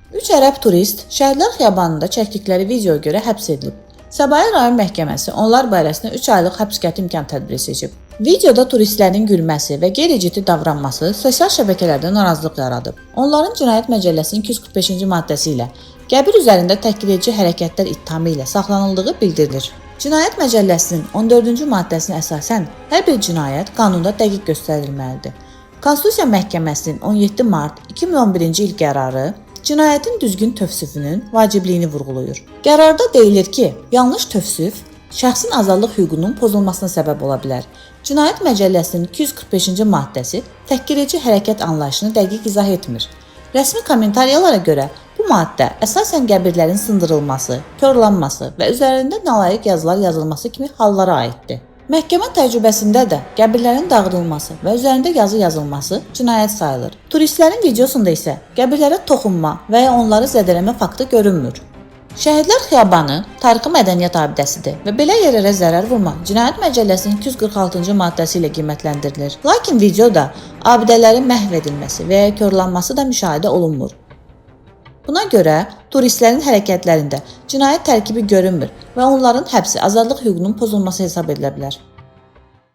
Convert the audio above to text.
Üç ərəb turist Şəhidlər Xiyabanında çəkdikləri videoya görə həbs edilib. Səbail rayon məhkəməsi onlar barəsində 3 aylıq həbs qəti imkan tədbiri seçib. Videoda turistlərin gülməsi və qeyri-ciddi davranması sosial şəbəkələrdə narazılıq yaradıb. Onların Cinayət Məcəlləsinin 245-ci maddəsi ilə qəbir üzərində təhqiredici hərəkətlər ittihamı ilə saxlanıldığı bildirilir. Cinayət Məcəlləsinin 14-cü maddəsinə əsasən hər bir cinayət qanunda dəqiq göstərilməlidir. Konstitusiya Məhkəməsinin 17 mart 2011-ci il qərarı cinayətin düzgün tövsifinin vacibliyini vurğulayır. Qərarda deyilir ki, yanlış tövsif şəxsin azadlıq hüququnun pozulmasına səbəb ola bilər. Cinayət Məcəlləsinin 245-ci maddəsi təhqiredici hərəkət anlayışını dəqiq izah etmir. Rəsmi kommentariyalara görə bu maddə əsasən qəbirlərin sındırılması, korlanması və üzərində nalayiq yazılar yazılması kimi hallara aiddir. Məhkəmə təcrübəsində də qəbirlərin dağıdılması və üzərində yazı yazılması cinayət sayılır. Turistlərin videosunda isə qəbirlərə toxunma və ya onları zədələmə faktı görünmür. Şəhidlər Xiyabanı tarixi mədəniyyət abidəsidir və belə yerlərə zərər vurma Cinayət Məcəlləsinin 246-cı maddəsi ilə qiymətləndirilir. Lakin videoda abidələrin məhv edilməsi və ya korlanması da müşahidə olunmur. Buna görə turistlərin hərəkətlərində cinayət tərkibi görünmür və onların həbsi azadlıq hüququnun pozulması hesab edilə bilər.